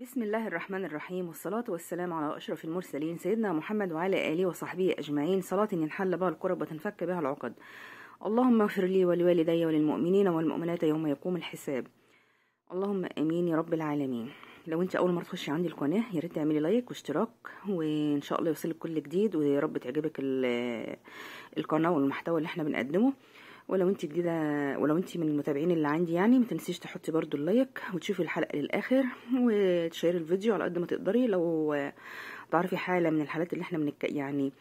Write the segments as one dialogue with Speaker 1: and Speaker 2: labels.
Speaker 1: بسم الله الرحمن الرحيم، والصلاة والسلام على أشرف المرسلين سيدنا محمد وعلى آله وصحبه أجمعين. صلاة ينحل بها الكرب وتنفك بها العقد. اللهم اغفر لي ولوالدي وللمؤمنين والمؤمنات يوم يقوم الحساب. اللهم امين يا رب العالمين. لو انت اول مرة تخشي عندي القناة يا ريت تعملي لايك واشتراك، وان شاء الله يوصلك كل جديد، ويا رب تعجبك القناة والمحتوى اللي احنا بنقدمه. ولو انت جديدة، ولو انت من المتابعين اللي عندي يعني ما تنسيش تحطي برضو ال like وتشوفي الحلقة للاخر وتشيري الفيديو على قد ما تقدري. لو تعرفي حاله من الحالات اللي احنا يعني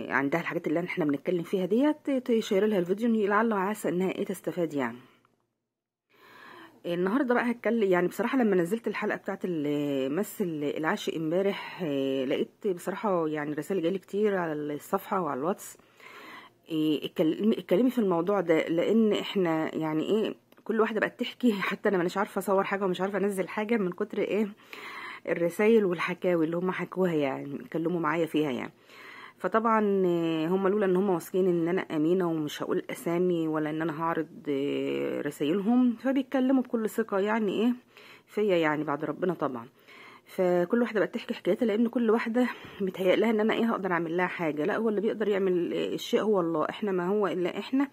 Speaker 1: عندها الحاجات اللي احنا بنتكلم فيها ديت، تشيري لها الفيديو لعل وعسى انها ايه تستفاد. يعني النهارده بقى هتكلم، يعني بصراحة لما نزلت الحلقة بتاعت مس العاشق امبارح، لقيت بصراحة يعني رسائل جاية كتير على الصفحة وعلى الواتس، اتكلمي في الموضوع ده، لان احنا يعني ايه كل واحدة بقت تحكي، حتى انا مش عارفه اصور حاجة ومش عارفه انزل حاجة من كتر ايه الرسائل والحكاوي اللي هم حكوها، يعني اتكلموا معايا فيها يعني. فطبعا هم لولا ان هم واثقين ان انا امينه ومش هقول اسامي ولا ان انا هعرض رسايلهم، فبيتكلموا بكل ثقة يعني ايه فيا، يعني بعد ربنا طبعا. فكل واحدة بقت تحكي حكايتها، لان كل واحدة متهيأ لها ان انا ايه هقدر اعمل لها حاجة. لا، هو اللي بيقدر يعمل الشيء هو الله، احنا ما هو الا احنا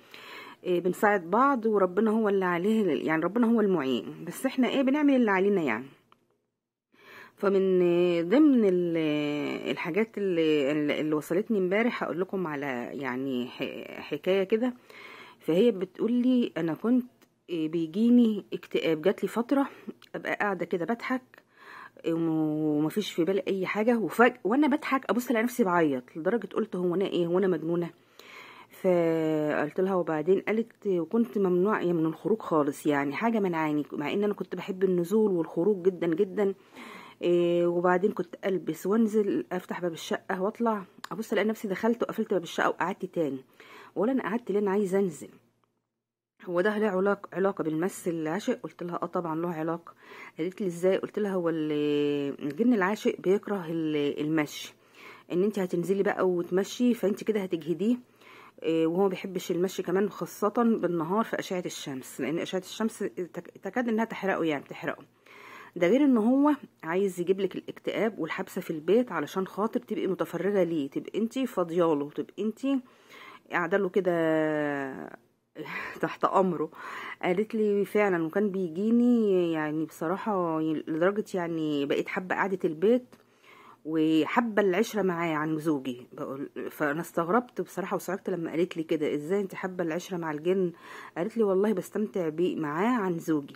Speaker 1: بنساعد بعض، وربنا هو اللي عليه، يعني ربنا هو المعين، بس احنا ايه بنعمل اللي علينا يعني. فمن ضمن الحاجات اللي وصلتني امبارح هقول لكم على يعني حكاية كده. فهي بتقول لي انا كنت بيجيني اكتئاب، جات لي فترة ابقى قاعدة كده بضحك ومفيش في بالي اي حاجة، وفجأة وانا بضحك ابص الاقي نفسي بعيط، لدرجة قلت هو انا ايه، هو انا مجنونة؟ فقلت لها، وبعدين قالت وكنت ممنوع من الخروج خالص، يعني حاجة منعاني، مع ان انا كنت بحب النزول والخروج جدا جدا. وبعدين كنت البس وانزل افتح باب الشقة واطلع، ابص الاقي نفسي دخلت وقفلت باب الشقة وقعدت تاني، ولا انا قعدت ليه، انا عايزه انزل. هو ده له علاقة بالمس العاشق؟ قلت لها اه طبعا له علاقة. قالت لي ازاي؟ قلت لها هو الجن العاشق بيكره المشي، ان انت هتنزلي بقى وتمشي فانت كده هتجهديه، وهو ما بيحبش المشي كمان، خاصة بالنهار في اشعه الشمس، لان اشعه الشمس تكاد انها تحرقه، يعني تحرقه. ده غير ان هو عايز يجيب لك الاكتئاب والحبسه في البيت علشان خاطر تبقي متفرغه ليه، تبقي انت فاضياله، تبقي انت قاعدة له كده تحت امره. قالت لي فعلا، وكان بيجيني يعني بصراحة لدرجة يعني بقيت حابة قعدة البيت وحابة العشرة معاه عن زوجي. فانا استغربت بصراحة وصعقت لما قالت لي كده، ازاي انت حابة العشرة مع الجن؟ قالت لي والله بستمتع بيه معاه عن زوجي،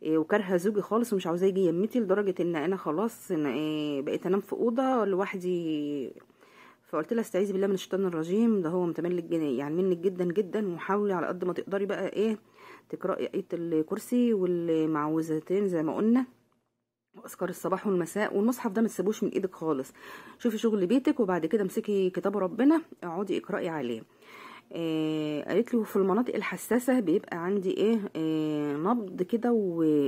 Speaker 1: وكارهه زوجي خالص ومش عاوزاه يجي يمتي، لدرجة ان انا خلاص بقيت انام في اوضة لوحدي. فقلت لها استعيذي بالله من الشيطان الرجيم، ده هو متملك يعني منك جدا جدا، وحاولي على قد ما تقدري بقى ايه تقراي آية الكرسي والمعوذتين زي ما قلنا، واذكار الصباح والمساء، والمصحف ده ما تسيبوش من ايدك خالص. شوفي شغل بيتك وبعد كده امسكي كتاب ربنا اقعدي اقراي عليه. قالت لي في المناطق الحساسة بيبقى عندي ايه نبض كده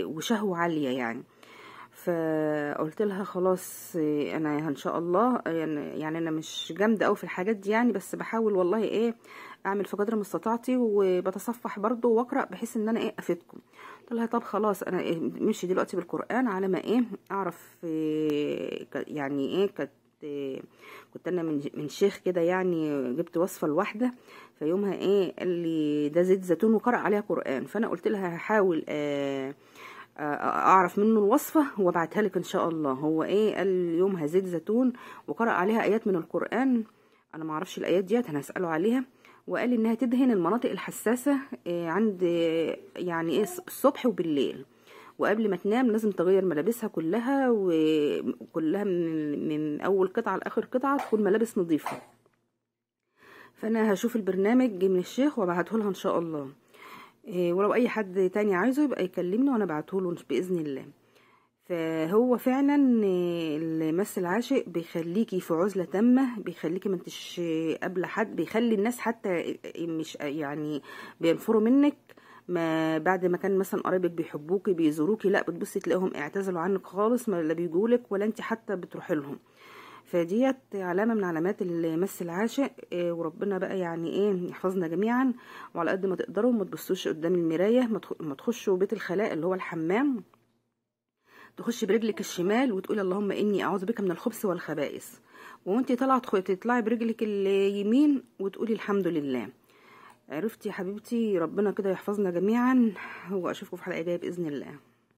Speaker 1: وشهوة عالية يعني. فقلت لها خلاص انا ان شاء الله، يعني انا مش جامدة قوي في الحاجات دي يعني، بس بحاول والله ايه اعمل في قدر مستطاعتي، وبتصفح برضو واقرا بحيث ان انا ايه افيدكم. قلت لها طب خلاص انا إيه مشي دلوقتي بالقران على ما ايه اعرف إيه يعني ايه. كنت انا من شيخ كده يعني جبت وصفه لواحدة، فيومها ايه قال لي ده زيت زيتون وقرأ عليها قران، فانا قلت لها هحاول اعرف منه الوصفة وابعتها لك ان شاء الله. هو ايه قال يومها زيت زيتون وقرأ عليها ايات من القران، انا ما اعرفش الايات ديت، انا هساله عليها. وقال انها تدهن المناطق الحساسة عند يعني ايه الصبح وبالليل، وقبل ما تنام لازم تغير ملابسها كلها، وكلها من اول قطعه لاخر قطعه تكون ملابس نظيفة. فانا هشوف البرنامج من الشيخ وابعته لها ان شاء الله، ولو اي حد تاني عايزه يبقى يكلمني وانا ابعته له باذن الله. فهو فعلا المس العاشق بيخليكي في عزله تامة، بيخليكي ما انتش قابله حد، بيخلي الناس حتى مش يعني بينفروا منك، ما بعد ما كان مثلا قرايبك بيحبوكي بيزوروكي، لا بتبصي تلاقيهم اعتزلوا عنك خالص، ما لا بيجولك ولا انت حتى بتروحي لهم. فديت علامة من علامات المس العاشق. وربنا بقى يعني ايه يحفظنا جميعا. وعلى قد ما تقدروا ما تبصوش قدام المراية، ما تخشوا بيت الخلاء اللي هو الحمام، تخشي برجلك الشمال وتقولي اللهم اني اعوذ بك من الخبث والخبائث، وانتي طالعه تطلعي برجلك اليمين وتقولي الحمد لله. عرفتي يا حبيبتي؟ ربنا كده يحفظنا جميعا، واشوفكم في حلقة جاية باذن الله.